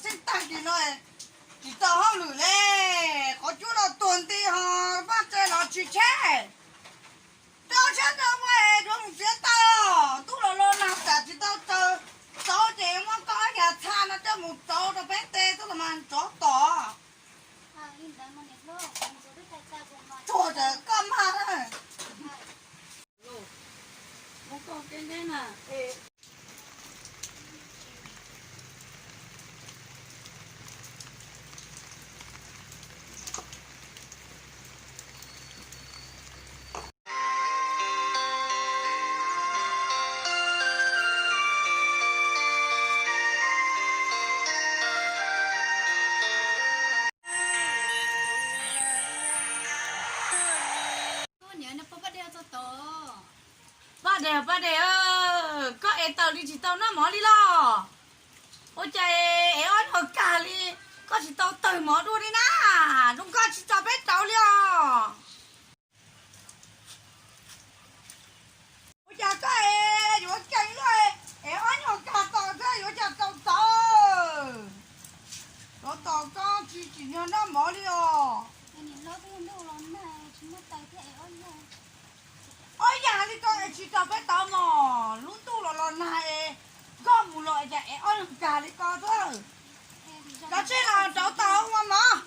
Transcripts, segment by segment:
Tseeb tag kis no tsis tau hauj lwm li, qhov cub no tuag nti ho vaj tse los tsis tsheb. Rau sab nraud mus es yuav mus txiav taws, ntuj los los nag tsam tsis tau taws, tsauv ces muab koj ob yas txha no coj mus tsauv rau peb teb xwb los mas tsov tom. Tsuag tas koj mag na. Paj Dej, Paj Dej, koj ev taws li tsis tau noj mov li los? Ua cas ev ob nyuag kag li, koj tsis tau tawg mov dua li na? Zoo koj tsis tso peb rauv li os. Ua cas koj es yuav ceev luaj, es ob nyuag kag tau thiab yuav cas tau txaus? Rov tos koj tsis tsim nyog noj mov li os. Ob yam li ko es tsis tau peb tau mog, lub ntuj los los nag es nkoj mus los es cas es ob nyuag kag li ko xwb. Kav tsij los rauv taws ua mov.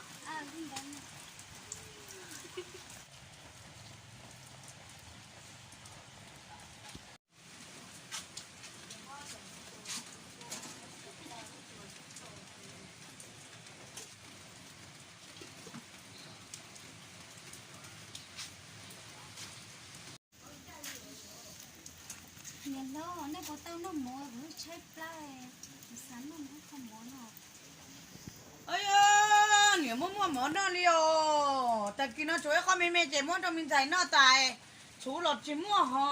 Niam hlob, nej puas tau noj mov? Kuv tshaib plab, kuv xav noj ib qho mov no. Niam muaj muaj mov noj li os. Tag kis no tshuav ib qho me me ces muab rau me ntxhais noj tas, txhuv los tsis muaj ho.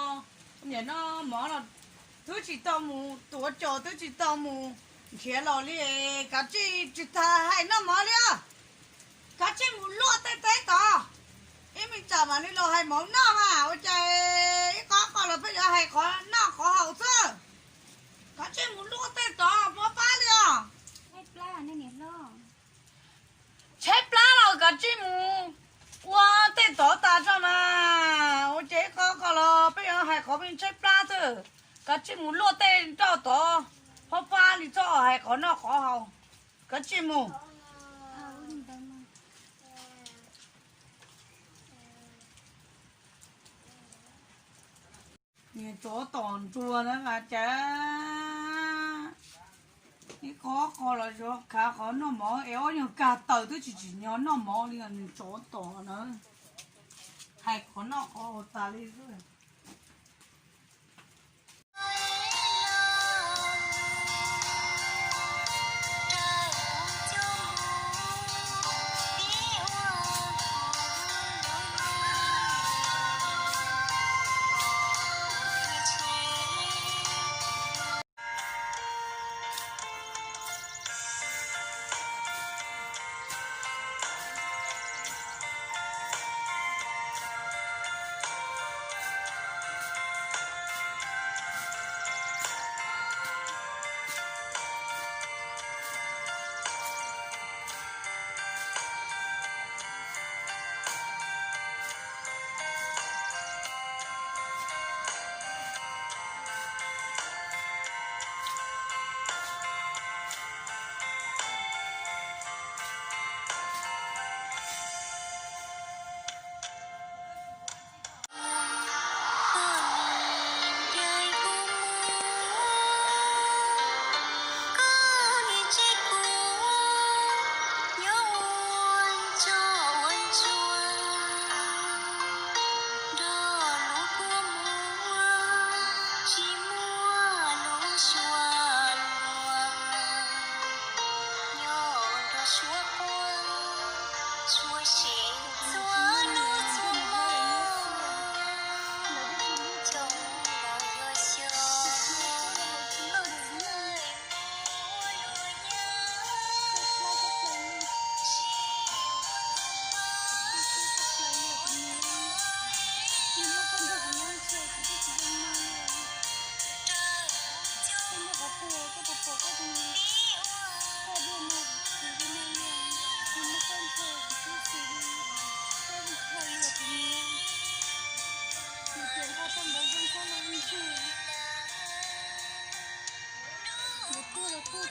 Niam no mov los twb tsis tau mus tuav cos, twb tsis tau mus nrhiav los li, kav tsij tsis tas hais noj mov li os. Kav tsij mus luaj tej teb tod. Ib me tsam mam li los hais mov noj mas ua cas ib qho qho los peb yuav hais qhov noj qhov haus xwb. Kav tsij mus luaj tej tod, mob pab li os. Tshaib plab los kav tsij mus ua tej tod tas tso mas ua cas ib qho qho los peb yuav hais qhov peb tshaib plab xwb. Kav tsij mus luaj tej nroj tod, mob pab li txhob hais qhov noj qhov haus. Kav tsij mus. Niag tsov tom ntsuag na mas cas ib qho qho los yuav khav qhov noj mov es ob nyuag kag taws twb tsis tsim nyog noj mov li os, niag tsov tom na. Hais qhov noj qhov haus tas li xwb.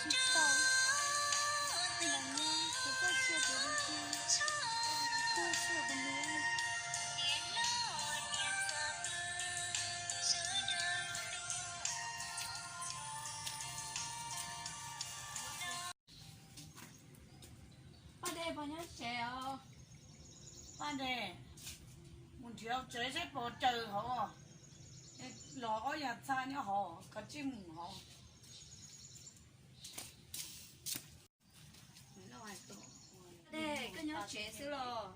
tsis tau. Ntawm no kuv txoj sia kuv li kuv tuag xwb kuv mus. Paj Dej puas nyob tsev os? Paj Dej, mus nrhiav tsev seb puas caws hauv, los ob yam txha nyob hauv, koj tsij mus hauv. Dej, koj nyob tsev xwb los?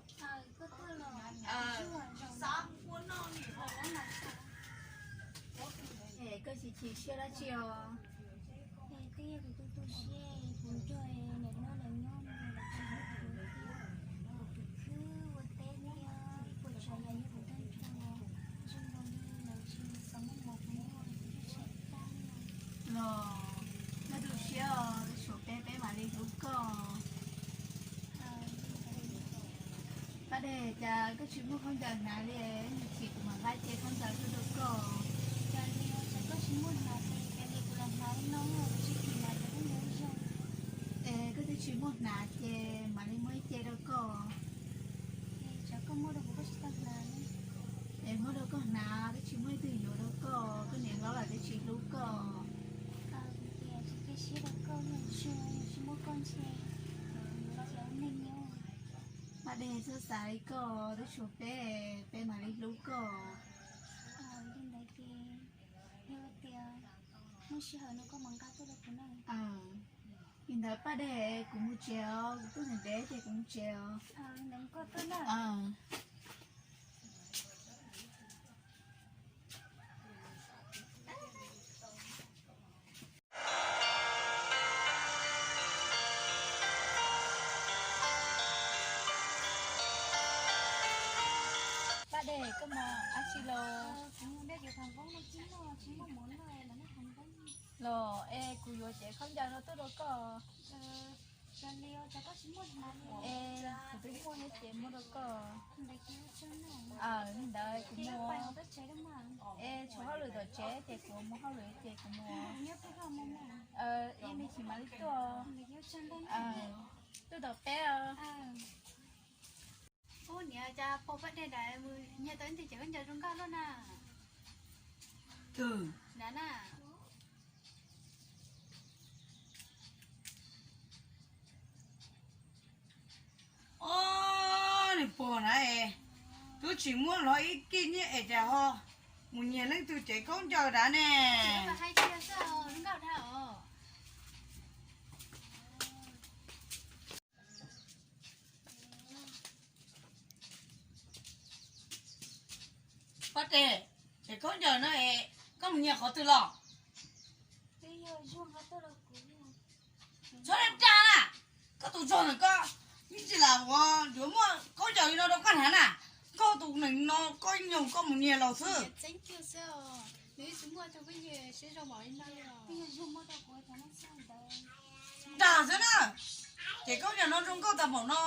Koj tsis chim siab dab tsi os? Twb yog kuv tu tu siab, kuv nrog niam hlob lawv nyob no, lawv tsis hlub kuv thiab, kuv khwv khwb ua teb thiab, ua tsav yam yog kuv tag nrho, zoo nkaus li lawv tsis xav muab kuv, kuv tsis tag no. Los, koj tu siab os, tsuas peb peb mam li hlub koj. Paj Dej, cas koj tsis muaj khaub ncaws hnav li, nws chim kuv mam nqa ce khaub ncaws tuaj rau koj. Cas li, cas koj tsis muaj hnav ces, cas li kuv los hnav li no, kuv tsis chim hnav ces koj nyob zoo. Es koj twb tsis muaj hnav ces mam li muab ib ce rau koj. Es tsam koj muab rau kuv koj tsis tau hnav. Es muab rau koj hnav, twb tsis muaj ib tug yuav rau koj, koj niam hlob lawv twb tsis hlub koj. Kuv tias tsis cia siab rau koj, yog tsis, yog tsis muaj koj ntshe kuv los ua neeg nyob. Paj Dej, txhob xav li koj, twb tshuav peb, peb mam li hlub koj. Li ntawd ces yog tias muaj sij hawm no koj mam nqa tuaj rau kuv na. Li ntawd Paj Dej, kuv mus tsev os, kuv tuaj ntev ntev ces kuv mus tsev os. Koj tuaj na. Paj Dej, koj mus dab tsi los? Los es kuv yuav cev khaub ncaws no tuaj rau koj. Es kuv twb muaj thiab ces muab rau koj. Li ntawd kuv mus, es tshuav hauj lwm tom tsev ces kuv mus hauj lwm ces kuv mus. Ib me chim mam li tuaj. Tuaj tom peb os. Ub, niam, cas pom Paj Dej nrad nyiag tau ib tug cev khaub ncaws zoo nkauj luaj na. Nrad na. Ob, nws pom na es, twb tsis muaj los ib kis nyiaj es cas ho mus nyiag leej twg cev khaub ncaws nrad ne. Paj Dej, cev khaub ncaws no es koj mus nyiag qhov twg los? Txhob dag dag na, koj tus zog ntawm koj, yeej tsis lam ua yuav muaj khaub ncaws li no rau koj hnav na. Koj tus neeg no koj nyoog koj mus nyiag los xwb. Dag xwb na, ces khaub ncaws no zoo nkauj tag npaum no,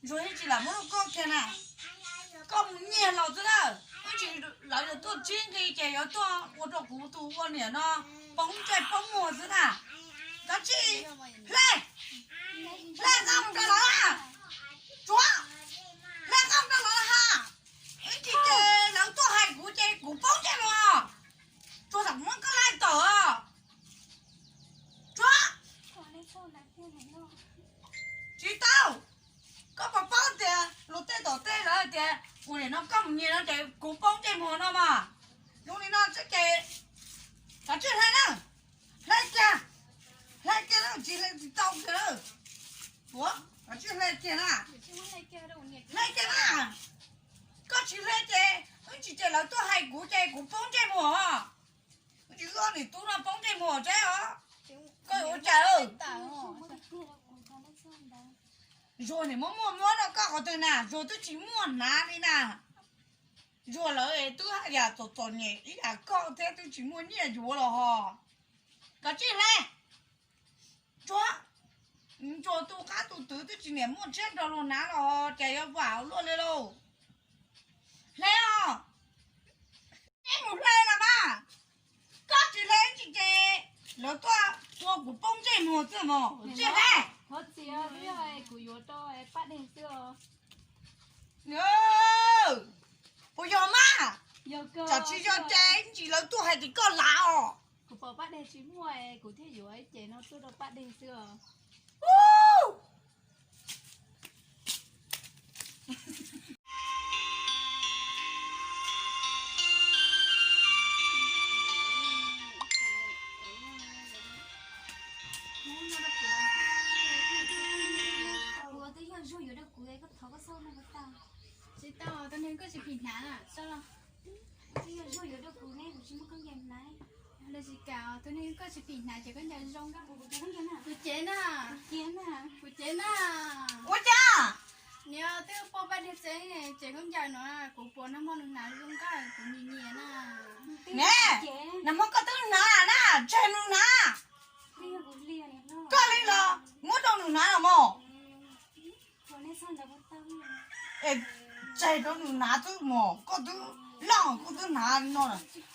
Zuag yeej tsis lam muab rau koj kiag na. Koj mus nyiag los xwb na, ib ntsis lawv yuav tuaj tsib nqi ces yuav tuaj ua rau kuv tus ua niam no poob ntsej poob muag xwb na. Kav tsij hle, hle qab mus rau lawv na. Tsuav, hle qab mus rau lawv na ha. Ib ntsis ces lawv tuaj hais kuv ces kuv poob ntsej muag. Tsuav, xam kuv muab koj laij tawm. Tsuav, tsis tau. Koj puas paub tias luag tej tom tej lawv hais tias ua li no koj mus nyiag no ces kuv poob ntsej muag no mas. Zoo li no xwb ces kav tsij hle na. Hle kiag, hle kiag na, tsis hle tsis tau kiag na. Ua, kav tsij hle kiag na. Hle kiag na. Koj tsis hle ces ib ntsis ces lawv tuaj hais kuv ces kuv poob ntsej muag. Tsis loj niam tub no poob ntsej muag teb os. Koj yuav ua cas? Zuag niam muab muaj muab rau koj qhov twg na, Zuag twb tsis muaj hnav li na. Zuag lawv twb haj yam txom txom nyem ib yam koj thiab twb tsis muaj nyiaj yuav los ho. Kav tsij hle. Tsuav, Tsuav tus qab tus twv twb tsis niam muaj tshiab nrog luag hnav los ho, cas yuav vam luaj li lauj. Hle os. Ib mus hle los mas. Koj tsis hle ib ntsis ces lawv tuaj Ua kuv poob ntsej muag xwb mog, ntsej dab. Thov txim, twb yog kuv yuav rau Paj Dej xwb os. Puas yog mas? Tsam tsis yog ces ntsis lawv tuaj hais tias koj lav os. Kuv pom Paj Dej tsis muaj, kuv thiaj yuav ib ces no tuaj rau Paj Dej xwb os. Kuv twb yog Zuag yuav rau kuv, koj thov koj xauj no puas tau? Tsis tau, tus neeg koj tsis phim hnav na, xauj los. Twb yog Zuag yuav rau kuv ne, kuv tsis muaj khaub ncaws hnav. Los tsis kam, tus neeg koj tsis phim hnav ces khaub ncaws zoo nkauj. Kuv cev na. Kuv cev na. Kuv cev na. Ua cas? Niam twb pom Paj Dej tsev, cev khaub ncaws no, kuv pom nag hmo nws hnav zoo nkauj kuv nyiam nyiam na. Ne, nag hmo koj twb hnav na, tseg nws hnav. Koj li los muab rau nws hnav los mog. Es tseg rau nws hnav xwb mog, koj twb loj koj twb hnav no.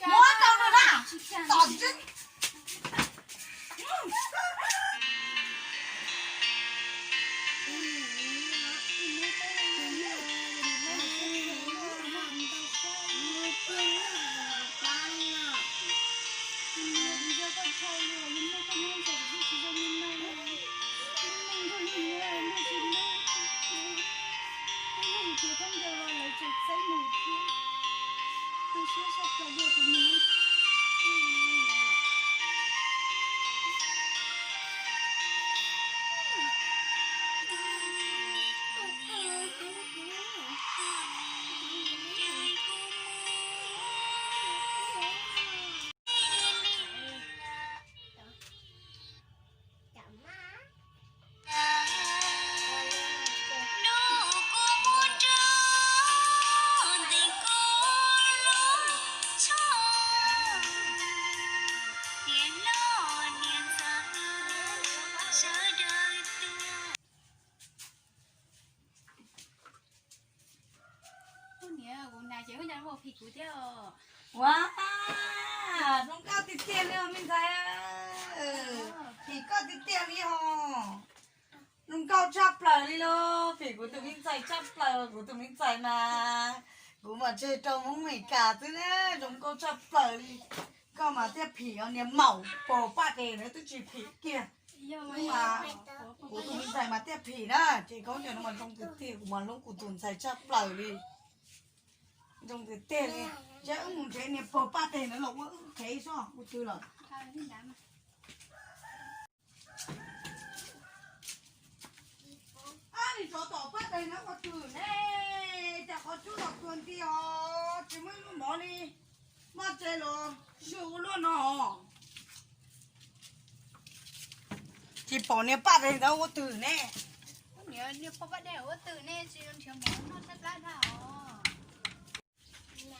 Muab rau nws na, tom tseeb. Ua, zoo nkauj tiag tiag li me ntxhais. Phim koj tiag tiag li hos. Zoo nkauj tshaj plaws li lauj, phim kuv tus me ntxhais tshaj plaws, kuv tus me ntxhais mas kuv mam tseg rau Hmoob Meskas xwb na, zoo nkauj tshaj plaws li. Koj mas thiaj phim os niag maum, pog Paj Dej na twb tsis phim kiag. Kuv tus me ntxhais mas thiaj phim na, ces khaub ncaws no mas zoo tiag tiag, kuv mas hlub kuv tus ntxhais tshaj plaws li. Zoo tiag tiag li, ces wb mus nrhiav niag pog Paj Dej ntawd los ua wb khev soj ua twg lawm. Ab, nim tsov tom Paj Dej ntawd ua twg ne? Cas qhov cub los tuag nti os, tsis muaj ib lub mov li. Moj tse los sw ua luaj no. Tsis pom niag Paj Dej ntawd ua twg ne? Niag pog Paj Dej ua twg ne, tsis nrhiav mov noj tshaib plab dhau os.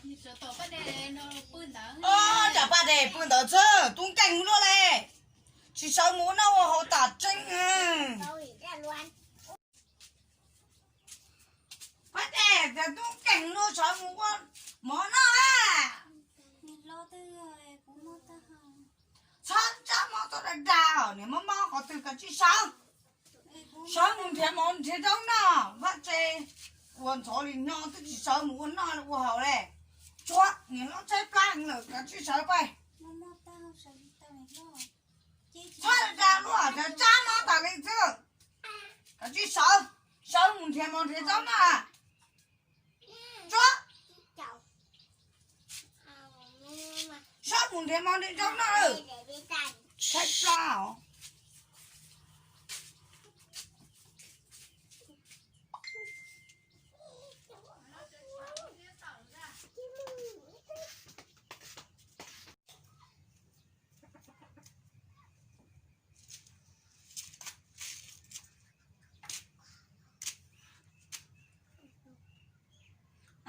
Niag tsov tom Paj Dej no pw ntawd. Ob, cas Paj Dej pw ntawd xwb, tub nkeeg luaj li. Tsis sawv mus ua noj ua haus tam tseeb. Paj Dej, cas tub nkeeg luaj, sawv mus ua mov noj a. Txhob ntsaj mov txhob dag dag os, niag mob mob qhov twg kav tsij sawv. Sawv mus nrhiav mov nrhiav zaub noj, vaj tse ua ntxhov li no twb tsis sawv mus ua noj ua haus li. Tshuav niag hlob tshaib plab lawm, kav tsij sawv pais. Txhob dag luaj, nrhiav tsab mov tas li xwb. Kav tsij sawv, sawv mus nrhiav mov nrhiav zaub noj. Tshuav, sawv mus nrhiav mov nrhiav zaub noj. Tshaib plab os.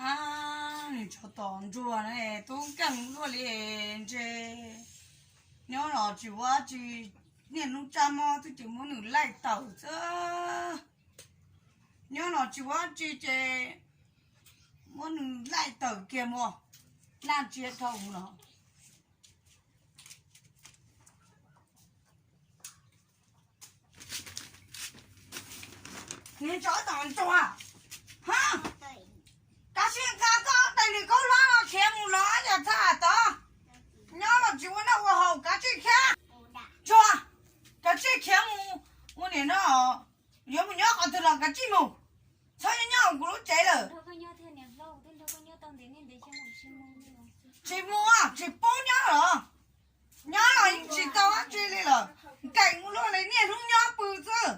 Ab, nws tsov tom ntsuag na, tub nkeeg luaj li. Ntshe nyob los tsis ua tsi, niaj hnub tsab mob twb tsis muab nws laij tawm xwb. Nyob los tsis ua tsi ces muab nws laij tawm kiag mus, laj tsiab dhau los. Niag tsov tom ntsuag, ha, kav tsij nqa koj ob tais niag khaub hlab no khiav mus los yog txog tod, nyob los tsis ua noj ua haus, kav tsij khiav. Ntsuag, kav tsij khiav mus, ua niam no, yuav mus nyob qhov twg los kav tsij mus, txhob nyob nyob hauv kuv lub tsev lawm. Tsis mus, tsis pub nyob los, nyob los yeej tsis tau dab tsi li lawm, nkees mus luaj li, niaj hnub nyob pw xwb,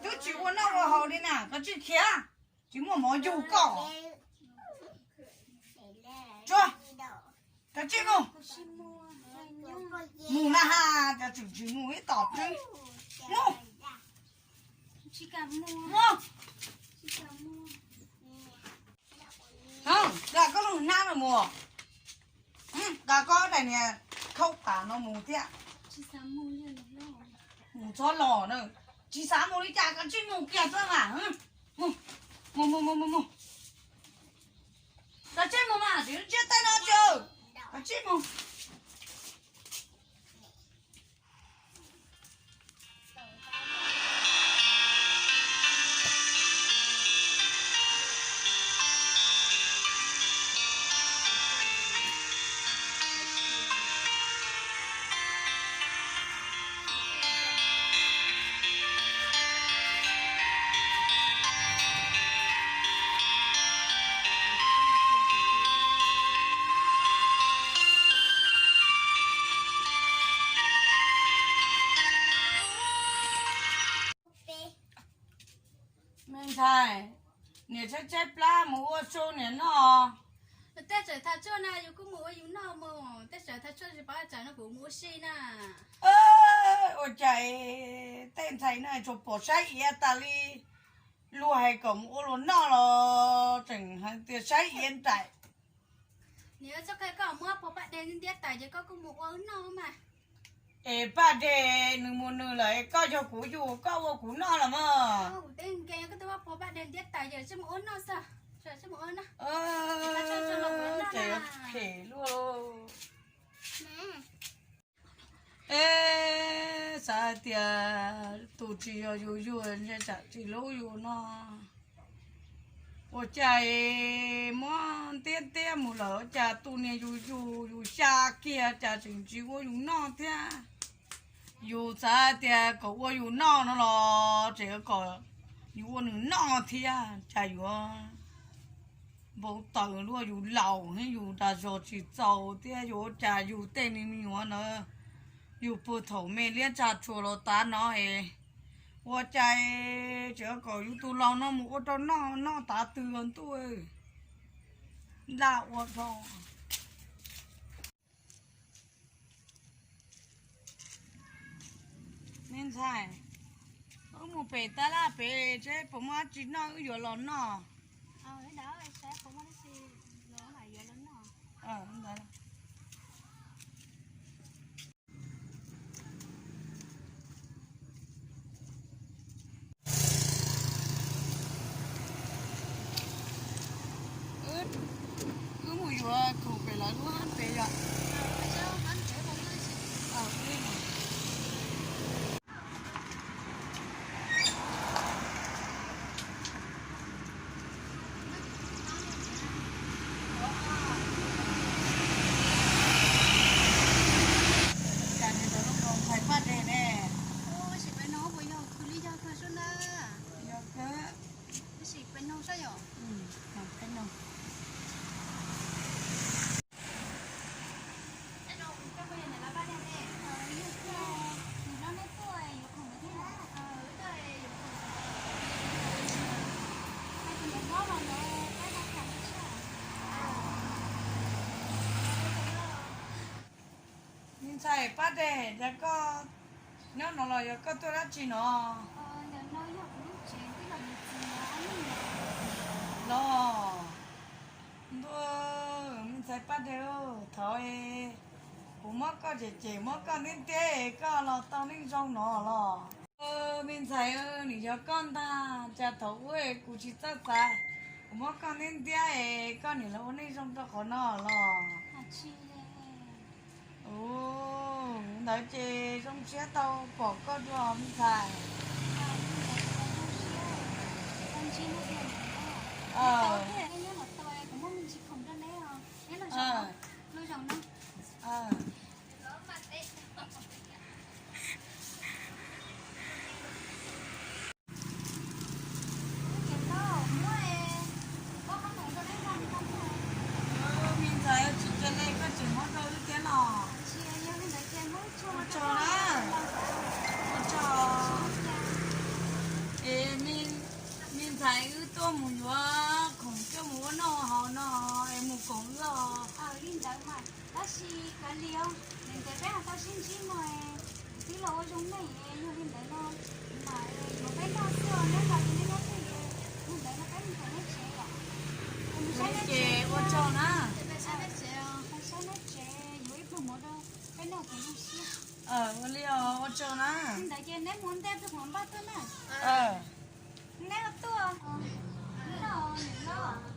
twb tsis ua noj ua haus li na, kav tsij khiav, tsis muaj mov yug koj. Ntsuag, kav tsij mus. Mus na ha, cas tseem tsis mus ib tom tseeb. Mus. Mus. Nqa koj lub hnab no mus, nqa koj daim niag khaub tas no mus thiab. Mus txhob los na, tsis xav mus li cas kav tsij mus kiag xwb mas. Mus, mus mus mus mus mus, kav tsij mus mas, tsis ntsiab tej no tsis, kav tsij mus. Me ntxhais, niam tshaib tshaib plab mus ua su niam noj. Tej txawm thav tshuaj na yus kuj mus ua yus noj mus, tej txawm thav tshuaj tsis pom tsam no kuv mus ua si na. Ua cas tej ntxhais no tsuas pom saib iav tas li, luag hais kom mus ua luag noj los tseem hais tias saib iav nraim. Niam, txoj kha koj muab pog Paj Dej ntiab tawm ces koj kuj mus ua wb noj mas. Es Paj Dej nws mus nws lawm, koj yog kuv yug koj ua kuv noj los mas. Kuv teb nkees koj twb muab pog Paj Dej ntiab tawm ces tsis mus ua noj xwb, tsis mus ua noj. Ces yuav phem luaj. Es xav hais tias tus tsis yog yus yug ntshe tsam tsis hlub yus no. Ua cas muab ntiab ntiab mus lawm, ua cas tus niag yus yug yus xya kiag cas tseem tsis ua yus noj thiab. Yus xav hais tias kom ua yus noj no los tseem kom yus ua nws noj thiab, cas yuav npau taws luaj, yus laus thiab yus dag zog tsis txaus thiab, yus ua cas yus tej me nyuam ntawd yus puag thaum me liab tsa tshua los tav no es ua cas tseem kom yus tus laus no mus ua rau noj noj tav twg los ntuj. Nlaj ua rau me ntxhais, wb mus pem tab laj pem seb puas muaj dab tsi noj wb yuav los noj. Wb mus yuav khoom pem lawv lub hab pem yom. Cas niag ntawd zoo nkaus ntxhais Paj Dej ne? Tab sis peb no puas yog khwv li yog kawg sub ntawd? Yog kawg. Tab sis peb no saib yom. Peb no. Me ntxhais Paj Dej, cas koj nyob no los yog koj tuaj dab tsi no? Los, ntuj, me ntxhais Paj Dej, thaum kuv muab koj cem cem muab koj ntiab ntiab es koj los tau neej zoo no los? Me ntxhais, nws yog koj ntag, cas thaum ub kuv tsis txawj xav, kuv muab koj ntiab ntiab es koj nim los ua neej zoo rau qhov no los? Ntawd ces zoo siab tau pom koj dua me ntxhais. Me ntxhais, tsis cia li koj tseem muab rau wb thiab no. Ua tsaug na. Ua tsaug. Es me ntxhais, wb tuaj mus yuav khoom coj mus ua noj haus no, es mus koom wb os. Li ntawd mas tab sis kav liam, ntev ntev peb ho tau sib ntsib no, txib los ua zoo neej, yog li ntawd no mas yuav peb noj xwb, neb los neb nyob twj ywm, yog li ntawd no peb mus tom neb tsev os. Ua tsaug na. Saib neb tsev, yuav ib pluag mov rau peb noj kom zoo siab. Ua li os, ua tsaug na. Li ntawd ces neb mus ntej peb mus npaj tuaj na. Neb tuaj, neb los, neb los.